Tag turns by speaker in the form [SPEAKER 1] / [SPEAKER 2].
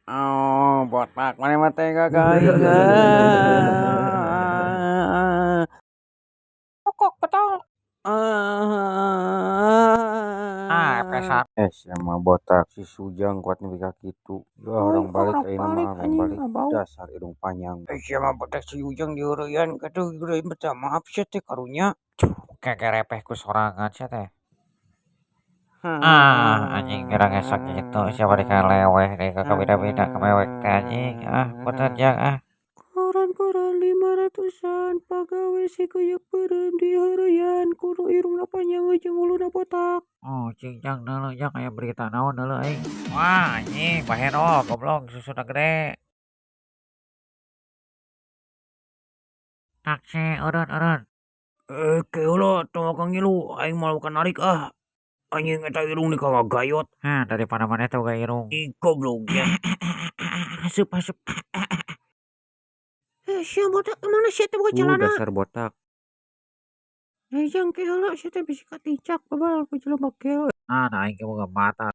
[SPEAKER 1] Oh, botak maneh mah teh ka aing.
[SPEAKER 2] Pokok betok.
[SPEAKER 1] Ah, pesan. Eh, sia mah botak si Sujang kuat nepi ka kitu. Ya orang balik ayeuna mah orang balik. Dasar irung panjang. Eh, sia mah botak si Ujang diheureuyan kitu minta maaf sia teh karunya.
[SPEAKER 2] Kagarepeh ku sorangan sia teh. Ah, anjing geura ngesok kitu sia bari kaleweh deui ka bida-bida ka mewek teh anjing. Ah, punten Jang ah.
[SPEAKER 1] Koran-koran 500-an pagawe si keuyeuk beureum diheureuyan ku nu irungna panjang jeung wuluna botak.
[SPEAKER 2] Oh, cing Jang deuleu Jang aya berita naon deuleu aing. Wah, anjing bahenol goblok susuna gede. Taksi eureun eureun.
[SPEAKER 1] Eh, ke heula tong waka ngilu aing moal waka narik ah. Anjing eta irung deui kagayot.
[SPEAKER 2] Hah, daripada maneh teh boga irung.
[SPEAKER 1] Ih, goblok ya.
[SPEAKER 2] Asup asup.
[SPEAKER 1] Eh, sia botak mana sia teh boga celana? Dasar botak. Eh, jang ke heula sia teh bisi katincak babal ku jelema gelo.
[SPEAKER 2] Ah, nah aing ge boga mata.